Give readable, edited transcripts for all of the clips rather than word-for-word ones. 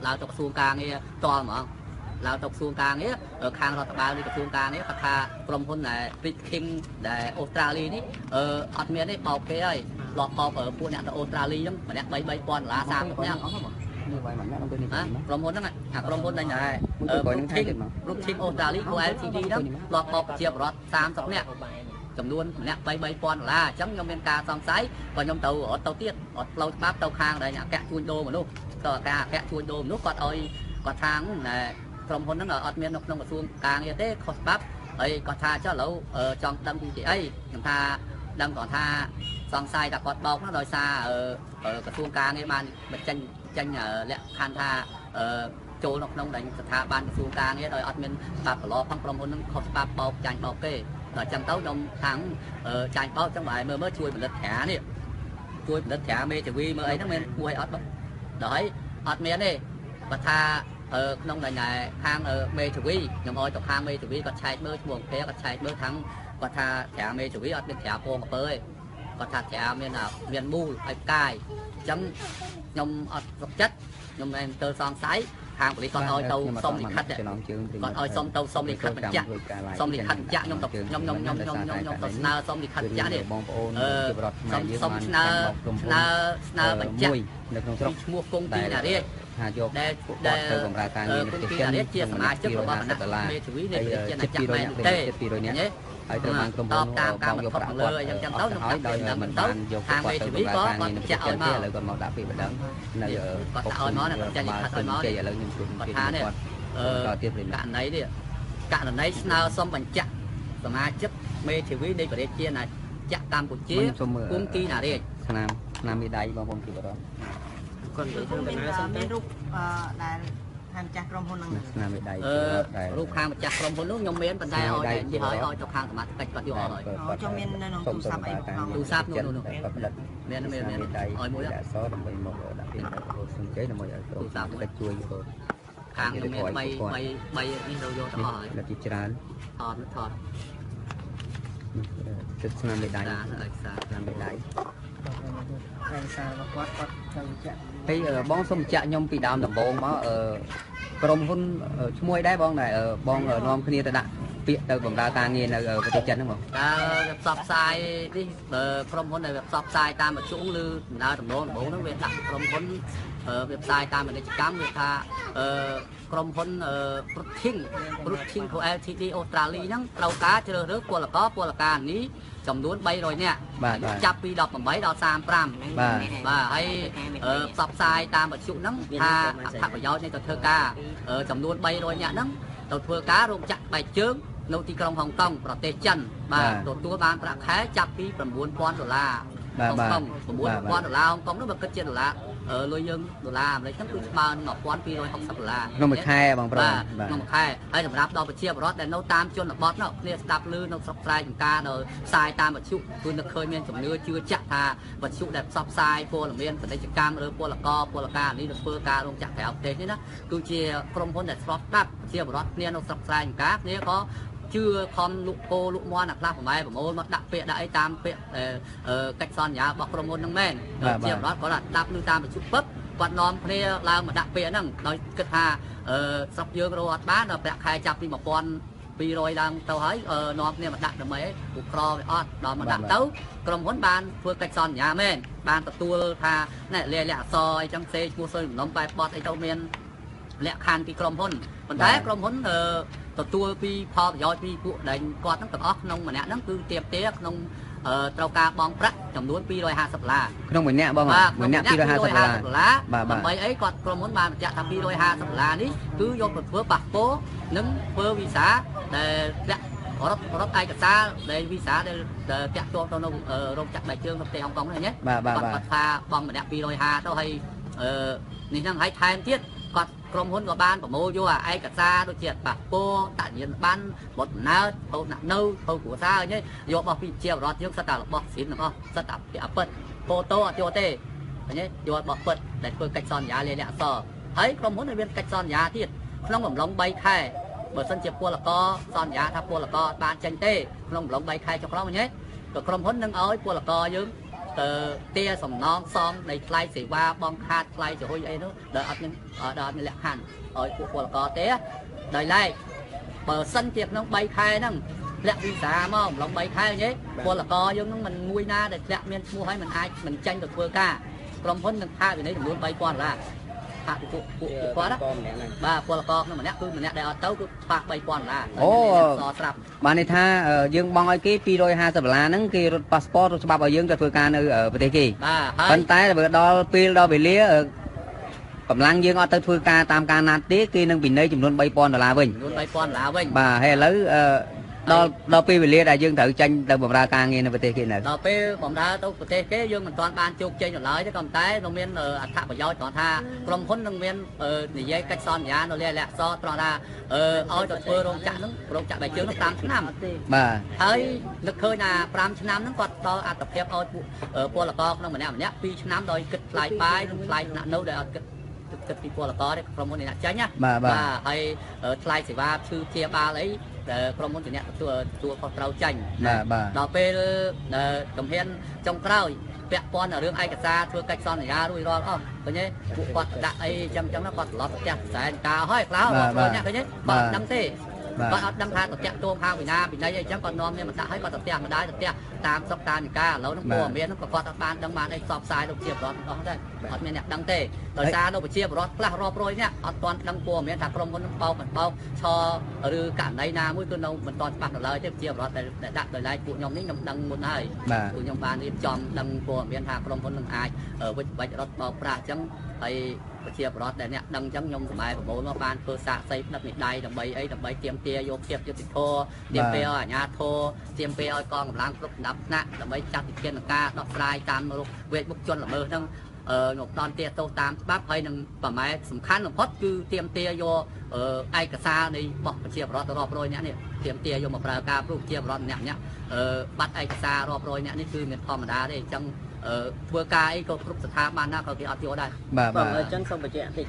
ឡើងទៅក្រសួងការងារតល់ហ្មងឡើងទៅក្រសួងការងារខាងរដ្ឋបាលនៃក្រសួងការងារគាត់ថាក្រុមហ៊ុនដែល Big King ដែលអូស្ត្រាលីនេះអត់មានទេបោកគេហើយលបបោកពួកអ្នកទៅអូស្ត្រាលីហ្នឹងម្នាក់3 3000ដុល្លារ30នាក់ក្រុមហ៊ុនហ្នឹងអាក្រុមហ៊ុនដែលរូប King អូស្ត្រាលី LTD ហ្នឹងលបបោកប្រជាពលរដ្ឋ30នាក់ចំនួនម្នាក់3 3000ដុល្លារអញ្ចឹងខ្ញុំមានការសង្ស័យក៏ខ្ញុំទៅរត់ទៅទៀតរត់ផ្លូវច្បាប់ទៅខាងដែលអគ្គជួញដូរមនុស្សក៏ការអគ្គជួញដូរមនុស្សគាត់ឲ្យគាត់ថាក្រុមហ៊ុនហ្នឹងអត់មាននៅក្នុងក្រសួងការងារទេខុសច្បាប់ហើយគាត់ថាចុះឥឡូវចង់ដឹងពីអីខ្ញុំថាដឹងគាត់ថាសង្ស័យថាគាត់បោកនោះដោយសារក្រសួងការងារបានបញ្ចេញចេញលក្ខខណ្ឌថាចូលនៅក្នុងដែលស្ថាប័នក្រសួងការងារដោយអត់មានច្បាប់ប្រឡងផងក្រុមហ៊ុនហ្នឹងខុសច្បាប់បោកចាញ់បោកគេដល់ចឹងទៅខ្ញុំខាងចាញ់បោកចឹងបើឲ្យមើលជួយផលិតត្រានេះជួយផលិតត្រាមេធាវីមើលអីហ្នឹងមានគួរឲ្យអត់ដល់ហើយអត់មានទេគាត់ថាក្នុងដែលខាងមេធាវីខ្ញុំឲ្យទៅខាងមេធាវីគាត់ឆែកមើលឈ្មោះអង្គគាត់ឆែកមើលខាងគាត់ថាត្រាមេធាវីអត់មានត្រាពងកពើទេគាត់ថាត្រាមានមូលហើយផ្កាយអញ្ចឹងខ្ញុំអត់សុខចិត្តខ្ញុំមិនទៅសង្ស័យខាងប៉ូលីសគាត់ឲ្យទៅសុំលិខិតគាត់ឲ្យសុំទៅសុំលិខិតបញ្ជាក់សុំលិខិតបញ្ជាក់ខ្ញុំទៅខ្ញុំខ្ញុំខ្ញុំខ្ញុំខ្ញុំទៅស្នើសុំលិខិតបញ្ជាក់នេះបងប្អូនជាប្រដ្ឋខ្មែរយើងសុំស្នើស្នើស្នើបញ្ជាក់នៅក្នុងស្រុកឈ្មោះគង់ទីណារាជថាយកដែលទៅបម្រើការងារនៅប្រទេសចិនជាសមាជិករបស់គណៈមេធាវីនៃប្រជាណាចក្រមែនទេ200នាក់ហើយត្រូវបានក្រុមហ៊ុនតាមការបង្ខំលើអញ្ចឹងទៅហើយដោយមិនបានយកខាងមេធាវីក៏គាត់បញ្ជាក់ឲ្យមក ឥឡូវគាត់មកដាក់ពាក្យបណ្ដឹងនៅគាត់ឲ្យមកគាត់ចាញ់លិខិតឲ្យមក ឥឡូវខ្ញុំជួបគាត់ថានេះតទៀតករណីនេះករណីស្នើសុំបញ្ជាក់សមាជិកមេធាវីនៃប្រជាណាចក្រកម្ពុជាគុំទីណារាជ ស្នាមស្នាមមេដៃបងប្អូនពីបរិបទ គាត់និយាយថាមានរូបដែលខាងម្ចាស់ក្រុមហ៊ុនហ្នឹង ស្នាមមេដៃ ដែលរូបខាងម្ចាស់ក្រុមហ៊ុននោះខ្ញុំមានប៉ុន្តែឲ្យនិយាយឲ្យទៅខាងសមត្ថកិច្ចគាត់យកឲ្យ ចុះមាននៅក្នុងទូរស័ព្ទអីក្នុងទូរស័ព្ទនោះមានមានមានឲ្យមួយអក្សរដើម្បីមកដាក់ពីសុំជ័យដើម្បីឲ្យក្រុមកិច្ចជួយគាត់ ខាងខ្ញុំមាន3 3 3នេះយកទាំងអស់ហើយ ជាច្រើន ថតថត ទឹកស្នាមមេដៃស្នាមមេដៃ ឯកសាររបស់គាត់គាត់ចង់បញ្ជាក់ ហើយបងសូមបញ្ជាក់ខ្ញុំពីដើមដំបូងមកក្រុមហ៊ុនឈ្មោះអីដែរបងដែលបងនាំគ្នាទៅដាក់ពាក្យទៅបម្រើការងារនៅប្រទេសចិនហ្នឹងបង តើវាផ្សព្វផ្សាយនេះក្រុមហ៊ុនដែលវាផ្សព្វផ្សាយតាមមធ្យមឬដំណើរដំណងដំបូងហ្នឹងវាដាក់ក្រុមហ៊ុនវាផ្សាយតាមពាណិជ្ជកម្មវាថាក្រុមហ៊ុន Fruiting Co Ltd អូស្ត្រាលីហ្នឹងត្រូវការជ្រើសរើសពលករពលការិនីចំនួន300នាក់ចាប់ពី18ដល់35បាទបាទហើយផ្សព្វផ្សាយតាមវិទ្យុហ្នឹងថាអត្ថប្រយោជន៍នៃទៅធ្វើការចំនួន300នាក់ហ្នឹងទៅធ្វើការរោងចក្របែកជើងនៅទីក្រុងហុងកុងប្រទេសចិនបាទទទួលបានប្រាក់ខែចាប់ពី9000ដុល្លារហុងកុង9000ដុល្លារហុងកុងនោះបើគិតជាដុល្លារលុយយើងដុល្លារអាមេរិកហ្នឹងគឺស្មើនឹង1260ដុល្លារ ក្នុងមួយខែបងប្រុស ក្នុងមួយខែហើយសម្រាប់ដល់ប្រជាពលរដ្ឋដែលនៅតាមជនបទនោះគ្នាស្ដាប់ឮនៅស្រុកស្រែចម្ការដោយផ្សាយតាមវិទ្យុគឺនឹកឃើញមានជំនឿជឿជាក់ថាវិទ្យុដែលផ្សព្វផ្សាយព័ត៌មានពាណិជ្ជកម្មឬពលករពលការិនីនៅធ្វើការរោងចក្រក្រៅប្រទេសនេះណាគឺជាក្រុមហ៊ុនដែលស្របច្បាប់ប្រជាពលរដ្ឋគ្នានៅស្រុកស្រែចម្ការគ្នាក៏ជឿខំលក់គោលក់មាន់អាខ្លះប្រម៉ែប្រមូលមកដាក់ពាក្យដាក់អីតាមពាក្យកិច្ចសន្យារបស់ក្រុមហ៊ុនហ្នឹងមែនជាបរិបទគាត់ដាក់ឮតាមវិទ្យុពឹបគាត់នាំគ្នាឡើងមកដាក់ពាក្យហ្នឹងដោយគិតថាស្រុកយើងរកអត់បានដល់ប្រាក់ខែចាប់ពី1200ឡើងទៅហើយនាំគ្នាមកដាក់ដើម្បីអីពួកក្រវាអត់ដល់មកដាក់ទៅក្រុមហ៊ុនបានធ្វើកិច្ចសន្យាមែនបានទទួលថាណែលាយលក្ខអក្សរអីចឹងសេឈ្មោះសុយបំណុំបែបបត់អីទៅមានលក្ខខណ្ឌពីក្រុមហ៊ុនប៉ុន្តែក្រុមហ៊ុនទទួលពីផលប្រយោជន៍ពីពួកដែលគាត់ហ្នឹងទាំងអស់ក្នុងម្នាក់ហ្នឹងគឺទៀបទាក្នុងត្រូវការបង់ប្រាក់ចំនួន250ដុល្លារ ក្នុងមួយនាក់បងមួយនាក់250ដុល្លារ ដើម្បីអីគាត់ក្រុមហ៊ុនបានបញ្ជាក់ថា250ដុល្លារនេះគឺយកទៅធ្វើប៉ាសពតនិងធ្វើវីសាដែលធ្លាក់រត់រត់ឯកសារដែលវីសាដែលតាក់ទងទៅនៅរោងចក្របែកជើងនៅប្រទេសហុងកុងហ្នឹងណាគាត់ថាបង់ម្នាក់250ទៅហើយនេះហ្នឹងហើយថែមទៀតគាត់ក្រុមហ៊ុនក៏បានប្រមូលយកឯកសារដូចជាប៉ាសពតតញ្ញាណប័ណ្ណបទដំណើរទៅអ្នកនៅទៅគ្រួសារអីយករបស់ពីជាបរដ្ឋយើងសិតតែរបស់ស៊ីនទាំងអស់សិតតែអពិតហ្វូតូអត់យកទេឃើញទេយករបស់ពិតដែលធ្វើកិច្ចសន្យាលាយលក្ខអក្សរហើយក្រុមហ៊ុនមានកិច្ចសន្យាទៀតក្នុងកំឡុង3ខែបើសិនជាពលករសន្យាថាពលករអត់បានចេញទេក្នុងកំឡុង3ខែចុងក្រោយឃើញទេក៏ក្រុមហ៊ុននឹងឲ្យពលករយើង ទៅទាសំណងសងនៃថ្លៃសេវាបងខាតថ្លៃចំហុយអីនោះដែលអត់មានលក្ខខណ្ឌឲ្យពួកពលករទេដោយឡែកបើសិនជាក្នុង3ខែហ្នឹងធ្លាក់វីសាមកម្លង3ខែញ៉េពលករយើងហ្នឹងមិនមួយណាដែលធ្លាក់មានឈ្មោះហើយមិនអាចមិនចាញ់ទៅធ្វើការក្រុមហ៊ុននឹងផាកវិន័យចំនួន3000ដុល្លារផាកពួកគាត់បាទពលករក្នុងម្នាក់គឺម្នាក់ដែលអត់ទៅគឺផាក3000ដុល្លារអូស្រាប់បានន័យថាយើងបង់ឲ្យគេ250ដុល្លារហ្នឹងគេរត់ប៉ាសពតរត់ច្បាប់ឲ្យយើងទៅធ្វើការនៅប្រទេសគេប៉ុន្តែបើដល់ពេលដល់វេលាកម្លាំងយើងអត់ទៅធ្វើការតាមការណាត់ទេគេនឹងពិន័យចំនួន3000ដុល្លារវិញចំនួន3000ដុល្លារវិញបាទហើយឥឡូវដល់ពេលវេលាដែលយើងត្រូវចាញ់ទៅបម្រើការងារនៅប្រទេសគេនៅដល់ពេលបម្រើទៅប្រទេសគេយើងមិនទាន់បានជោគជ័យនៅឡើយទេក៏ប៉ុន្តែនៅមានអត្ថប្រយោជន៍ត្រង់ថាក្រុមហ៊ុននឹងមាននិយាយកិច្ចសន្យានៅលាយលក្ខណ៍អក្សរត្រង់ថាឲ្យទៅធ្វើរោងចក្រហ្នឹងរោងចក្របែកជើងហ្នឹង5ឆ្នាំបាទហើយនឹកឃើញថា5ឆ្នាំហ្នឹងគាត់ដល់អត្ថភាពឲ្យពួកពលករក្នុងម្នាក់ម្នាក់2ឆ្នាំដោយគិតថ្លៃបាយនិងថ្លៃថ្នាក់នៅដែលអត់គិតពីពលករទេក្រុមហ៊ុនអ្នកចាញ់ណាបាទហើយថ្លៃសេវាឈឺព្យាបាលអីក្រុមហ៊ុនជាអ្នកទទួលខុសត្រូវចាញ់ដល់ពេលជំហានចុងក្រោយពាក់ព័ន្ធរឿងឯកសារធ្វើកិច្ចសន្យារួចរាល់អស់ឃើញទេពួកគាត់ដាក់អីចឹងចឹងណាគាត់ត្រឡប់ទៅផ្ទះសែនតាហើយខ្លះរាប់រយអ្នកឃើញទេគាត់ដឹងទេគាត់អត់ដឹងថាទៅតាក់ទងខាងវិណាវិន័យអីចឹងគាត់នាំគ្នាមកដាក់ឲ្យគាត់ទៅផ្ទះម្ដាយទៅផ្ទះតាមស្រុកតាមវិការឥឡូវហ្នឹងព័ត៌មានហ្នឹងក៏គាត់អត់បានដឹងបានអីផ្សព្វផ្សាយទៅប្រជាពលរដ្ឋទាំងអស់ដែរអត់មានអ្នកដឹងទេដោយសារនៅប្រជាពលរដ្ឋខ្លះរាប់រយនាក់អត់ទាន់ដឹងព័ត៌មានថាក្រុមហ៊ុនហ្នឹងបោកមិនបោកឆឬករណីណាមួយគឺនៅមិនទាន់ច្បាស់នៅឡើយទេប្រជាពលរដ្ឋដែលដាក់ដោយឡែកពួកខ្ញុំនេះខ្ញុំដឹងមុនហើយពួកខ្ញុំបានរៀបចំដឹងព័ត៌មានថាក្រុមហ៊ុននឹងអាចវិច្ចបាច់រត់បោកប្រាស់ចឹងហើយប្រជាពលរដ្ឋដែលអ្នកដឹងចឹងខ្ញុំសម័យប្រមូលមកបានធ្វើសាកសីផ្ដិតមេដៃដើម្បីអីដើម្បីទាមទារយកភាពយុត្តិធម៌ទាមទារឲ្យអាជ្ញាធរទាមទារឲ្យកងកម្លាំងគ្រប់លំដាប់ថ្នាក់ដើម្បីចាត់វិធានការដោះស្រាយតាមរកវេទមុខជនល្មើសហ្នឹងមកផ្ដន្ទាទោសតាមច្បាប់ហើយនឹងប្រម៉ែសំខាន់បំផុតគឺទាមទារយកឯកសារនៃរបស់ប្រជាពលរដ្ឋរាប់រយនាក់នេះទាមទារយកមកប្រើការព្រោះប្រជាពលរដ្ឋម្នាក់ម្នាក់បាត់ឯកសាររាប់រយនាក់នេះគឺមានធម្មតាទេអញ្ចឹងធ្វើការអីក៏គ្រប់ស្ថាប័នណាក៏គេអត់យកដែរបាទបាទអញ្ចឹងសូមបញ្ជាក់តិច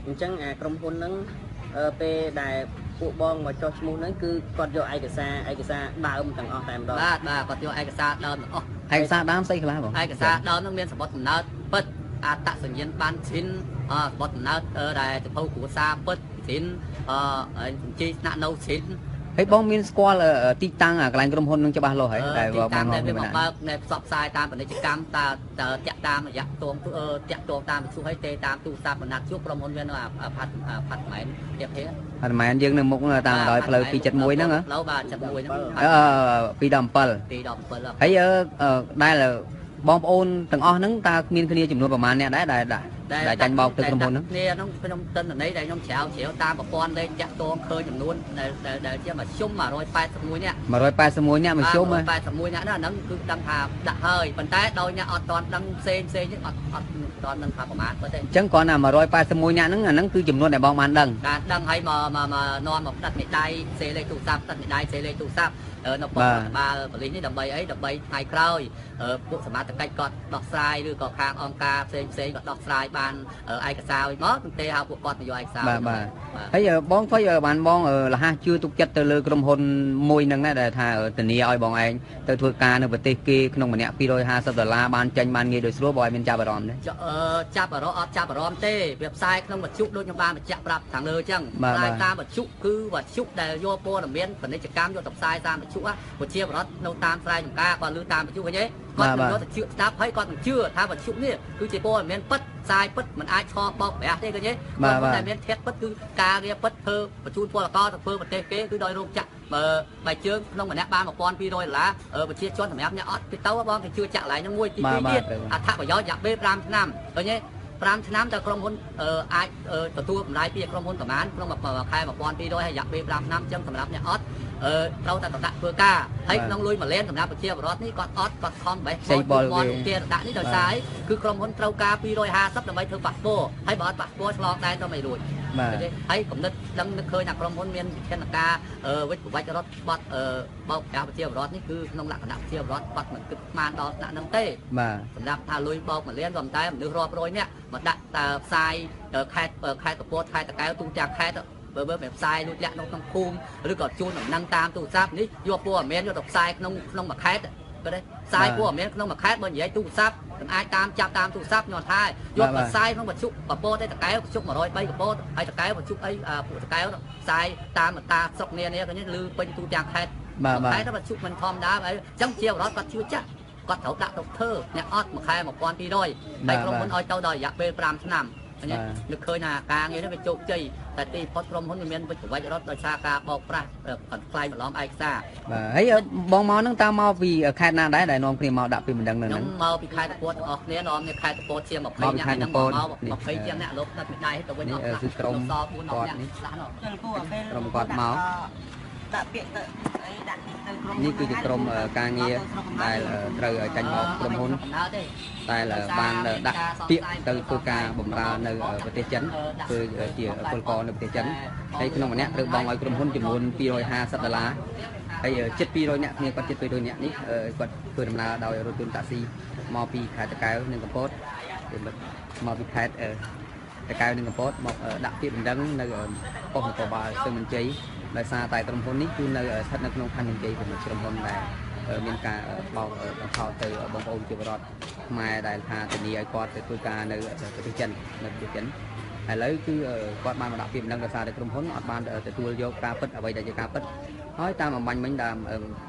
អញ្ចឹងអាក្រុមហ៊ុនហ្នឹងពេលដែលពួកបងមកចុះឈ្មោះហ្នឹងគឺគាត់យកឯកសារដើមទាំងអស់តែម្ដងបាទបាទគាត់យកឯកសារដើមទាំងអស់ឯកសារដើមស្អីខ្លះបងឯកសារដើមហ្នឹងមានសម្បត្តិកំណើតពិតអត្តសញ្ញាណប័ណ្ណឈិនសម្បត្តិកំណើតដែលសភៅគ្រួសារពិតឈិនបញ្ជីស្នាក់នៅឈិនហើយបងមានស្គាល់ទីតាំងកន្លែងក្រុមហ៊ុននឹងច្បាស់លាស់ហើយតែបងតាំងដែលវាមកបើកនៅផ្សព្វផ្សាយតាមពាណិជ្ជកម្មតាតាក់តាមរយៈតងតាក់តងតាមវិទ្យុហើយទេតាមទូរស័ព្ទបណ្ណាត់ជួបក្រុមហ៊ុនវានៅផាត់ម៉ែនទៀតទេផាត់ម៉ែនយើងនៅមុខតាមដោយផ្លូវ271ហ្នឹងផ្លូវបាទ71ហ្នឹង217 217ហើយដែលបងប្អូនទាំងអស់ហ្នឹងតើមានគ្នាចំនួនប្រមាណអ្នកដែរដែលចាញ់បោកទៅក្រុមហ៊ុនហ្នឹងគ្នាហ្នឹងខ្ញុំទិន្នន័យដែលខ្ញុំជ្រាវតាមប្រព័ន្ធលេខតាក់ទងឃើញចំនួនដែលជាមធ្យម181នាក់181នាក់មធ្យម181នាក់ហ្នឹងគឺដឹងថាដាក់ហើយប៉ុន្តែដោយអ្នកអត់ទាន់ដឹងផ្សេងផ្សេងនេះអត់ទាន់ដឹងថាប្រមាណប៉ុន្តែអញ្ចឹងគ្រាន់តែ181នាក់ហ្នឹងអាហ្នឹងគឺចំនួនដែលបងបានដឹងបានដឹងហើយមកនាំមកផ្ដិតមេដៃសេលេខទូរស័ព្ទផ្ដិតមេដៃសេលេខទូរស័ព្ទនៅប៉ុស្តិ៍រដ្ឋបាលប៉ូលីសនេះដើម្បីអីដើម្បីថ្ងៃក្រោយពួកសមត្ថកិច្ចគាត់ដោះស្រាយឬក៏ខាងអង្គការផ្សេងផ្សេងគាត់ដោះស្រាយបានឯកសារវិញមកទេហៅពួកគាត់ទៅយកឯកសារបាទបាទហើយបងធ្វើបានបងលះជឿទុកចិត្តទៅលើក្រុមហ៊ុនមួយហ្នឹងដែរដែលថាធានាឲ្យបងឯងទៅធ្វើការនៅប្រទេសគេក្នុងម្នាក់250ដុល្លារបានចេញបានងាយដោយស្រួលបងឯងមានចាប់អារម្មណ៍ទេចាប់អារម្មណ៍អត់ចាប់អារម្មណ៍ទេវាផ្សាយក្នុងវិទ្យុដូចខ្ញុំបានបញ្ជាក់ប្រាប់ខាងលើអញ្ចឹងផ្សាយតាមវិទ្យុគឺវិទ្យុដែលយកព័ត៌មានពាណិជ្ជកម្មយកទៅផ្សាយតាមវិទ្យុប្រជាពលរដ្ឋនៅតាមស្រែចម្ការគាត់ឮតាមវិទ្យុឃើញទេគាត់នឹងយកទៅជឿស្ដាប់ហើយគាត់នឹងជឿថាវិទ្យុនេះគឺជាព័ត៌មានពិតផ្សាយពិតមិនអាចឆបោកប្រាស់ទេឃើញទេគាត់តែមានធាតុពិតគឺការងារពិតធ្វើបញ្ជូនពលករទៅធ្វើប្រទេសគេគឺដោយរោងចក្របើបែកជើងក្នុងម្នាក់បាន1200ដុល្លារប្រជាជនសម្រាប់អ្នកអត់ទៅទៅបងគេជឿចាក់កន្លែងហ្នឹងមួយទី2ទៀតអត្ថប្រយោជន៍រយៈពេល5ឆ្នាំឃើញទេ5ឆ្នាំតើក្រុមហ៊ុនអាចទទួលកម្រៃពីក្រុមហ៊ុនប្រមាណក្នុងមួយខែ1200ហើយរយៈពេល5ឆ្នាំអញ្ចឹងសម្រាប់អ្នកអត់ត្រូវតែដាក់ធ្វើការហើយក្នុងលុយមួយលានសម្រាប់ប្រជាពលរដ្ឋនេះគាត់អត់គាត់ខំបេះបោកទាដាក់នេះដោយសារគឺក្រុមហ៊ុនត្រូវការ250ដើម្បីធ្វើប៉ាសពតហើយបើអត់ប៉ាសពតឆ្លងដែនទៅមិនរួចហើយកំណត់ដឹងនឹកឃើញថាក្រុមហ៊ុនមានវិធានការវិច្ចប្រវត្តិរដ្ឋបត់បោកប្រាស់ប្រជាពលរដ្ឋនេះគឺក្នុងលក្ខណៈប្រជាពលរដ្ឋគាត់មិនគិតស្មានដល់ថ្នាក់ហ្នឹងទេបាទសម្រាប់ថាលុយបោកមួយលានក៏តែមនុស្សរាប់រយនាក់មកដាក់តើផ្សាយខេត្តខេត្តកពតខេត្តតាកែវទូទាំងខេត្តបើបើមិនផ្សាយលួចលាក់ក្នុងភូមិឬក៏ជូនដំណឹងតាមទូរស័ព្ទនេះយកព័ត៌មានយកទៅផ្សាយក្នុងមួយខេត្ត ក៏ទេផ្សាយព័ត៌មានក្នុងមួយខេត្តបើនិយាយទូរស័ព្ទមិនអាចតាមចាប់តាមទូរស័ព្ទញ៉ាំថាយកផ្សាយក្នុងវត្ថុកពតទេតកែវជុក103កពតហើយតកែវជុកអីពួកតកែវផ្សាយតាមតាស្រុកនានាគេនេះឮពេញទូទាំងខេត្ត បាទ ខេត្តទៅជុកមិនធម្មតាអីអញ្ចឹងជាបរដ្ឋគាត់ជឿចាក់គាត់ត្រូវដាក់ទៅធ្វើអ្នកអត់មួយខែ1200ហើយក្រុមហ៊ុនឲ្យទៅដល់រយៈពេល5ឆ្នាំនេះនឹកឃើញថាការងារនេះវាជោគជ័យតែទីផុតក្រុមហ៊ុនវាមានវិជ្ជវិជ្ជរត់ដោយសារការបោកប្រាស់ខ្លាយបន្លំឯកសារ បាទហើយបងមកហ្នឹងតើមកពីខេត្តណាដែរដែលនាំគ្នាមកដាក់ពីបណ្ដឹងនៅ ខ្ញុំ ហ្នឹង មកពីខេត្តកពតទាំងអស់គ្នានាំនេះខេត្តកពតជាង20នាក់ហ្នឹងមក20ជាងអ្នកលោកដាក់មិនដែរទៅវិញអស់ គឺក្រុម ស4 10នាក់ខ្លះនោះ ក្រុមគាត់មក ដាក់ពាក្យទៅអីដាក់ទៅក្រុម នេះគឺជាក្រុមការងារដែលត្រូវចាញ់បោកក្រុមហ៊ុនតែបានដាក់ពាក្យទៅធ្វើការបម្រើនៅប្រទេសចិនគឺជាពលករនៅប្រទេសចិនហើយក្នុងម្នាក់ត្រូវបង់ឲ្យក្រុមហ៊ុនចំនួន250ដុល្លារហើយជិត200នាក់គ្នាគាត់ជិត200នាក់នេះគាត់ធ្វើដំណើរដោយរថយន្តតាក់ស៊ីមកពីខេត្តតាកែវនិងកំពតមកពីខេត្តតាកែវនិងកំពតមកដាក់ពាក្យបណ្ដឹងនៅប៉ុស្តិ៍នគរបាលស្ទឹងមានជ័យដោយសារតែក្រុមហ៊ុននេះគឺនៅស្ថិតនៅក្នុងខណ្ឌមានជ័យក្រុមហ៊ុនដែលមានការបោកបង្ខោទៅបងប្អូនជាពលរដ្ឋខ្មែរដែលថាធានាឲ្យគាត់ទៅធ្វើការនៅប្រទេសចិននៅប្រទេសចិនឥឡូវគឺគាត់បានមកដាក់ពាក្យបណ្ដឹងដោយសារតែក្រុមហ៊ុនអត់បានទទួលយកការពិតអ្វីដែលជាការពិតហើយតាមអំបញ្ញមិញតាម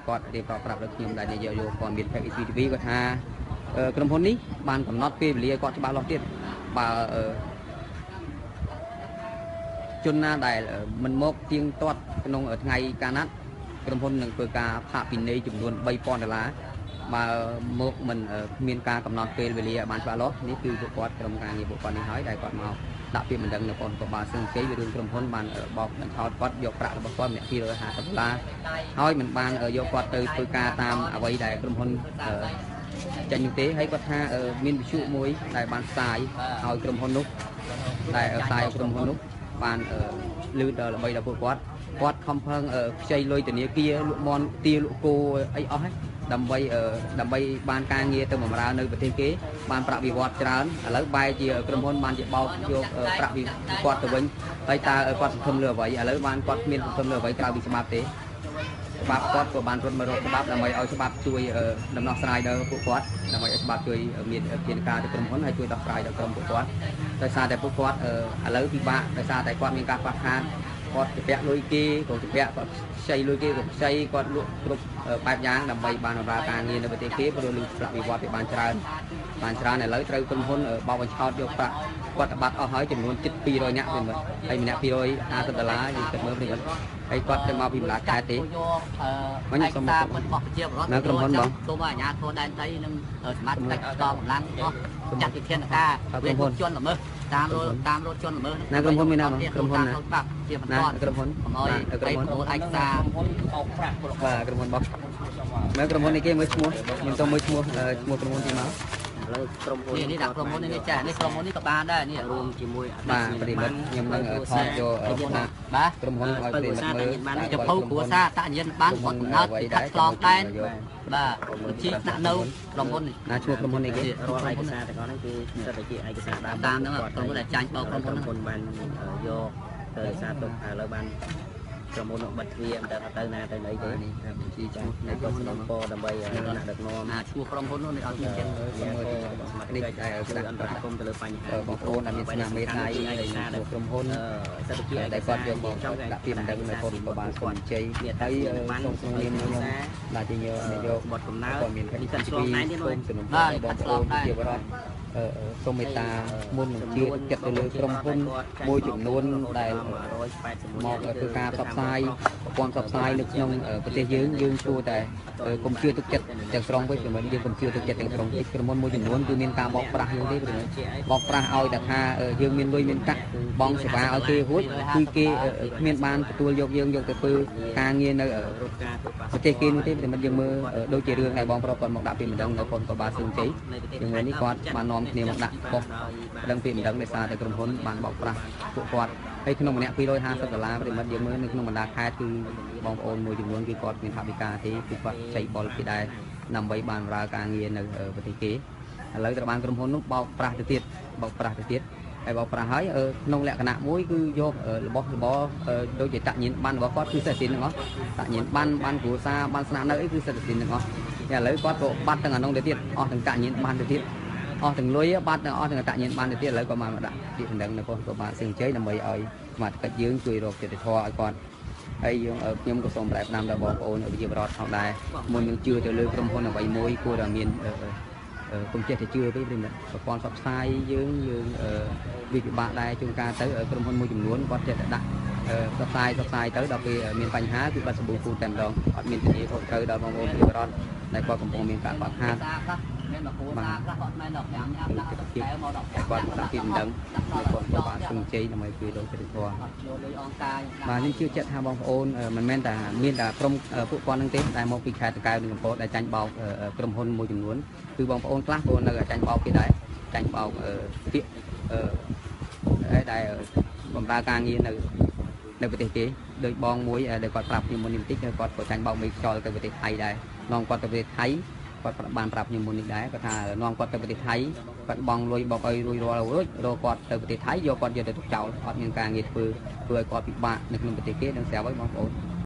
គាត់រៀបរាប់ប្រាប់ដល់ខ្ញុំដែលនិយាយយកព័ត៌មាន Page ECTV គាត់ថាក្រុមហ៊ុននេះបានកំណត់ពេលវេលាគាត់ច្បាស់លាស់ទៀតបើជនណាដែលមិនមកទៀងទាត់ក្នុងថ្ងៃការណាត់ក្រុមហ៊ុននឹងធ្វើការផាកពិន័យចំនួន3000ដុល្លារបើមកមិនមានការកំណត់ពេលវេលាឲ្យបានច្បាស់លាស់នេះគឺពួកគាត់ក្រុមការងារពួកគាត់នេះហើយដែលគាត់មកដាក់ពាក្យបណ្ដឹងនៅប៉ុនកបាលសឹងជ័យរឿងក្រុមហ៊ុនបានបោកបញ្ឆោតគាត់យកប្រាក់របស់គាត់ម្នាក់250ដុល្លារហើយមិនបានយកគាត់ទៅធ្វើការតាមអ្វីដែលក្រុមហ៊ុនចេញនោះទេហើយគាត់ថាមានវិទ្យុមួយដែលបានផ្សាយឲ្យក្រុមហ៊ុននោះដែលផ្សាយឲ្យក្រុមហ៊ុននោះបានលឺដល់ល្បីដល់ពួកគាត់គាត់ខំប្រឹងខ្ចីលុយធនាគារលក់មន់ទាលក់គោអីអស់ហ្នឹងដើម្បីបានការងារទៅបម្រើនៅប្រទេសគេបានប្រាក់វិវត្តច្រើនឥឡូវបែរជាក្រុមហ៊ុនបានជាបោកយកប្រាក់វិគាត់ទៅវិញហើយតើគាត់សង្ឃឹមលើអ្វីឥឡូវបានគាត់គ្មានសង្ឃឹមលើអ្វីក្រៅពីច្បាប់ទេច្បាប់គាត់ក៏បានរត់មករកច្បាប់ដើម្បីឲ្យច្បាប់ជួយដំណោះស្រាយដល់ពួកគាត់ដើម្បីឲ្យច្បាប់ជួយមានធានការទៅក្រុមហ៊ុនហើយជួយដោះស្រាយដល់ក្រុមពួកគាត់ដោយសារតែពួកគាត់ឥឡូវពិបាកដោយសារតែគាត់មានការខ្វះខាតគាត់ជពាក់លុយគេក៏ជពាក់គាត់ខ្ចីលុយគេក៏ខ្ចីគាត់លក់គ្រប់បែបយ៉ាងដើម្បីបានបម្រើការងារនៅប្រទេសគេព្រោះលុយប្រាក់វិវត្តវាបានច្រើនឥឡូវត្រូវក្រុមហ៊ុនបោកបញ្ឆោតយកប្រាក់គាត់បាត់អស់ហើយចំនួនជិត200នាក់វិញហើយម្នាក់250ដុល្លារយើងគិតមើលវិញហើយគាត់ទៅមកពីម្លាខេត្តទេ មកខ្ញុំសូមមករបស់ប្រជាពលរដ្ឋ នៅក្រុមហ៊ុនបង សូមឲ្យអាជ្ញាធរដែនដីនិងសមត្ថកិច្ចកងកម្លាំងអស់ចាត់វិធានការ ក្រុមហ៊ុន ជនល្មើសតាមរថជនល្មើស ណាក្រុមហ៊ុនមានណាក្រុមហ៊ុនណា ច្បាប់ជាបន្ត ក្រុមហ៊ុន កុំឲ្យ ក្រុមហ៊ុន ឯកសារ ក្រុមហ៊ុនបោកប្រាក់ បាទក្រុមហ៊ុនបោកមើលក្រុមហ៊ុននេះគេមើលឈ្មោះខ្ញុំសូមមើលឈ្មោះក្រុមហ៊ុនទីមក ឥឡូវក្រុមហ៊ុន នេះដាក់ក្រុមហ៊ុននេះចានេះក្រុមហ៊ុននេះក៏បានដែរនេះ រួមជាមួយ បាទប្រិមិត្តខ្ញុំនឹងថតយក បាទ ក្រុមហ៊ុនឲ្យប្រិមិត្តមើល ចភៅគ្រួសារតញ្ញាណបានគាត់កំណត់ពីកាត់ឆ្លងដែនបាទបញ្ជីស្នាក់នៅក្រុមហ៊ុននេះ ណាឈ្មោះក្រុមហ៊ុននេះគេ រាល់ឯកសារទាំងអស់ហ្នឹងគឺសិតតែជាឯកសារដើម តាមហ្នឹងក្រុមហ៊ុនដែលចាញ់បោកក្រុមហ៊ុន បានយកទៅសារទុកឥឡូវបានក្រុមហ៊ុនបិទទ្វារមិនដឹងថាទៅណាទៅណីទេ នេះបញ្ជីឈ្មោះ នៃក្រុមហ៊ុនពដើម្បីអ្នកដឹកនាំ ណាឈ្មោះក្រុមហ៊ុននោះនេះឲ្យមានចឹង នេះដែល គឺអន្តរាគមទៅលើបញ្ហា បងប្អូនដែលមានស្នាមមេដៃនៃក្រុមហ៊ុន សិទ្ធិជា ដែលគាត់យកមកដាក់ពាក្យបណ្ដឹងនៅប៉ុនបាលស្រុកជ័យហើយសូមក្នុងនាមខ្ញុំបាទជាយក បទកំណើ តមាន នេះគាត់ឆ្លងដែនទៀត សូមសំណូមពរបងប្អូនជាពលរដ្ឋសូមមេត្តាមុននឹងជឿចិត្តទៅលើក្រុមហ៊ុនមួយចំនួនដែលមកធ្វើការផ្សព្វផ្សាយប្រព័ន្ធផ្សព្វផ្សាយនៅក្នុងប្រទេសយើងយើងគួរតែកុំជឿទុកចិត្តទាំងស្រុងវិញព្រោះយើងកុំជឿទុកចិត្តទាំងស្រុងពេកក្រុមហ៊ុនមួយចំនួនគឺមានការបោកប្រាស់យើងទេព្រោះបោកប្រាស់ឲ្យតែថាយើងមានលុយមានកាក់បងសេវាឲ្យគេរួចគឺគេគ្មានបានទទួលយកយើងយកទៅធ្វើការងារនៅប្រទេសគេនោះទេតែមិនយើងមើលដូចជារឿងដែលបងប្រុសគាត់មកដាក់ពីម្ដងនៅប៉ុនកបាលសឿងជ័យយើងមើលនេះគាត់បាននាំគ្នាមកដាក់ប៉ុស្តិ៍ដឹងពីម្ដងដោយសារតែក្រុមហ៊ុនបានបោកប្រាស់ពួកគាត់ហើយក្នុងម្នាក់250ដុល្លារប្រិមិត្តយើងមើលនៅក្នុងបណ្ដាខេត្តគឺបងប្អូនមួយចំនួនគឺគាត់មានថវិកាទេគឺគាត់ខ្ចីបុលគេដែរដើម្បីបានបម្រើការងារនៅប្រទេសគេឥឡូវត្រូវបានក្រុមហ៊ុននោះបោកប្រាស់ទៅទៀតបោកប្រាស់ទៅទៀតហើយបោកប្រាស់ហើយក្នុងលក្ខណៈមួយគឺយករបស់របរដូចជាតញ្ញាណប័ណ្ណរបស់គាត់គឺសិទ្ធិទាំងអស់តញ្ញាណប័ណ្ណបានគ្រួសារបានស្នាក់នៅអីគឺសិទ្ធិទាំងអស់ ឥឡូវគាត់ក៏បាត់ទាំងអានោះទៅទៀតអស់ទាំងតញ្ញាណប័ណ្ណទៅទៀតអស់ទាំងលុយបាត់ទាំងអស់ទាំងតញ្ញាណប័ណ្ណទៅទៀតឥឡូវក៏បានមកដាក់ពាក្យបណ្ដឹងនៅប៉ុស្តិ៍ក៏បានសឹងជ័យដើម្បីឲ្យសមត្ថកិច្ចយើងជួយរកយុត្តិធម៌ឲ្យគាត់ហើយយើងខ្ញុំក៏សូមប្រែផ្ដាំដល់បងប្អូនប្រជាពលរដ្ឋផងដែរមុននឹងជឿទៅលើក្រុមហ៊ុនអ្វីមួយគួរតែមានកុំចេះតែជឿពេកប្រិមិត្តប្រព័ន្ធផ្សព្វផ្សាយយើងវាពិបាកដែរជួនកាលទៅក្រុមហ៊ុនមួយចំនួនគាត់ចេះតែដាក់ផ្សព្វផ្សាយទៅដល់ពេលមានបញ្ហាគឺបាត់សម្បូរពូជតែម្ដងអត់មានធានាខុសត្រូវដល់បងប្អូនប្រជាពលរដ្ឋដែលគាត់កំពុងមានការបាក់ខាត មានមកគូសាខ្លះគាត់មិនដល់5ញ៉ាំដាក់ទៅកែមកដល់ គាត់មកដាក់ពីបណ្ដឹងគាត់ក៏បានសង្ជ័យដើម្បីជួយដល់យុត្តិធម៌បាទខ្ញុំជឿជាក់ថាបងប្អូនមិនមែនតែមានតែក្រុមពួកគាត់នឹងទេដែលមកពីខេត្តតាកែវនិងកំពតដែលចាញ់បោកក្រុមហ៊ុនមួយចំនួនគឺបងប្អូនខ្លះក៏នៅចាញ់បោកគេដែរចាញ់បោកពាក្យដែលបម្រើការងារនៅប្រទេសគេដោយបងមួយដែលគាត់ប្រាប់ខ្ញុំមុននេះបន្តិចគាត់ក៏ចាញ់បោកមេខ្យល់ទៅប្រទេសថៃដែរនាំគាត់ទៅប្រទេសថៃគាត់បានប្រាប់ខ្ញុំមុននេះដែរគាត់ថានាំគាត់ទៅប្រទេសថៃគាត់បង់លុយបោកឲ្យរួចរាល់រួចរកគាត់ទៅប្រទេសថៃយកគាត់យកទៅទុកចោលអត់មានការងារធ្វើធ្វើឲ្យគាត់ពិបាកនៅក្នុងប្រទេសគេនឹងស្រាប់ហើយបងប្អូន។